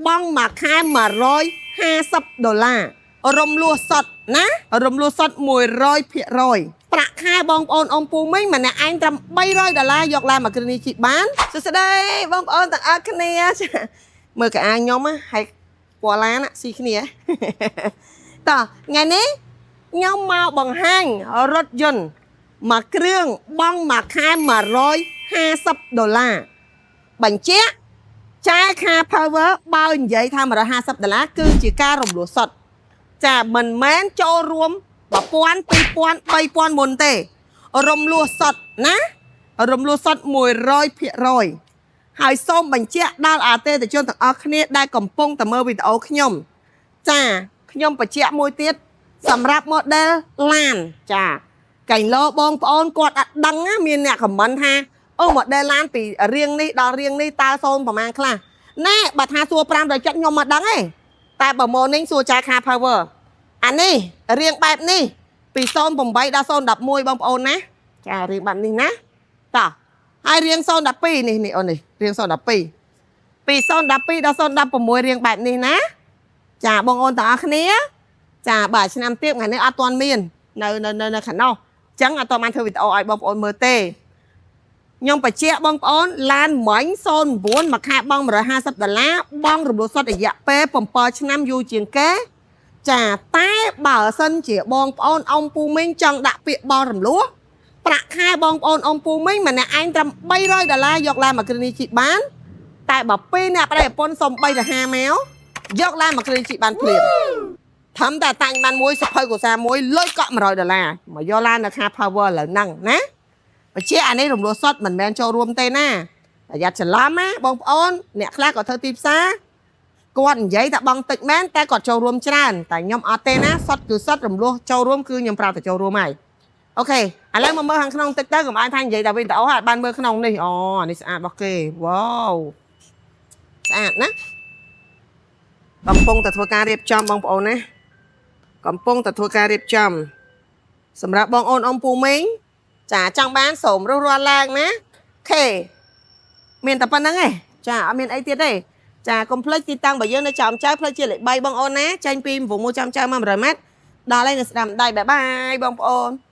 បង់មួយខែ150ដុល្លាររំលោះសុតណារំលោះសុត100%ប្រាក់ខែបងប្អូនអ៊ំពូមីងម្នាក់ឯងត្រឹម300ដុល្លារយកឡានមកគ្រឿងនេះជិះបានសួស្តីបងប្អូនទាំងអស់គ្នាចាមើលកៅអៅខ្ញុំណាហើយពណ៌ឡានណាស៊ីគ្នា តោះថ្ងៃនេះខ្ញុំមកបង្ហាញរថយន្តមួយគ្រឿងបង់មួយខែ150ដុល្លារបញ្ជាក់ចាយខា Power បើនិយាយថា150ដុល្លារគឺជាការរំលោះសុទ្ធចាមិនមែនចូលរួម1000 2000 3000មុនទេ រំលោះសុទ្ធណារំលោះសុទ្ធ100%ហើយសូមបញ្ជាក់ដល់អតិថិជនទាំងអស់គ្នាដែលកំពុងតែមើលវីដេអូខ្ញុំ ចាខ្ញុំបញ្ជាក់មួយទៀតសម្រាប់ model ឡានចាកែងលោបងប្អូនគាត់អត់ដឹងណាមានអ្នក comment ថាអូ model ឡានពីរៀងនេះដល់រៀងនេះតើសូនប្រហែលខ្លះណែបើថាសួរ570ខ្ញុំមកដឹងទេតែបើមកនេះសួរចាយខា Power អានេះរៀងបែបនេះពី08ដល់011បងប្អូនណាចារៀងបែបនេះណាតោះហើយរៀង012នេះនេះអូននេះរៀង012ពី012ដល់016រៀងបែបនេះណា ចាបងអូនទាំងអស់គ្នា ចាបាទឆ្នាំទៀតថ្ងៃនេះអត់ទាន់មាននៅនៅនៅនៅខាងនោះអញ្ចឹងអត់ទាន់បានធ្វើវីដេអូឲ្យបងប្អូនមើលទេខ្ញុំបញ្ជាក់បងប្អូនឡានមិញ09មួយខែបង់150ដុល្លារបង់រំលោះសុទ្ធរយៈពេល7ឆ្នាំយូរជាងគេចាតែបើសិនជាបងប្អូនអ៊ំពូមីងចង់ដាក់ពាក្យបង់រំលោះប្រាក់ខែបងប្អូនអ៊ំពូមីងម្នាក់ឯងត្រឹម300ដុល្លារយកឡានមកគ្រឿងនេះជិះបាន តែបើពីរអ្នកប្តីប្រពន្ធសុំ3ទៅ5មកយកឡានមកគ្រឿងជិះបានភ្លាម ធំតែតាញ់បានមួយសភៅកុសាមួយលុយកក់100ដុល្លារមកយកឡាននៅខា Power ឥឡូវហ្នឹងណាបញ្ជាក់អានេះរំលោះសុទ្ធមិនមែនចូលរួមទេណាប្រយ័ត្នច្រឡំណាបងប្អូនអ្នកខ្លះក៏ធ្វើទីផ្សារគាត់និយាយថាបងតិចមែនតែគាត់ចូលរួមច្រើនតែខ្ញុំអត់ទេណាសុទ្ធគឺសុទ្ធរំលោះចូលរួមគឺខ្ញុំប្រាប់តែចូលរួមហើយ OK ឥឡូវមកមើលខាងក្នុងតិចទៅកុំឲ្យថានិយាយតែវីដេអូហើយបានមើលក្នុងនេះអូអានេះស្អាតរបស់គេវ៉ាវស្អាតណាកំពុងតែធ្វើការរៀបចំបងប្អូនណា កំពុងតែធ្វើការរៀបចំសម្រាប់បងអូនអ៊ំពូមីងចាចង់បានសូមរុះរាន់ឡើងណា OK មានតែប៉ុណ្្នឹងឯងចាអត់មានអីទៀតទេចាកុំភ្លេចទីតាំងរបស់យើងនៅចំចៅផ្លូវជាលេខ3បងអូនណាចេញពីវងមួយចំចៅមក100ម៉ែត្រដល់ហើយនៅស្ដាំដៃbye bye បងប្អូន។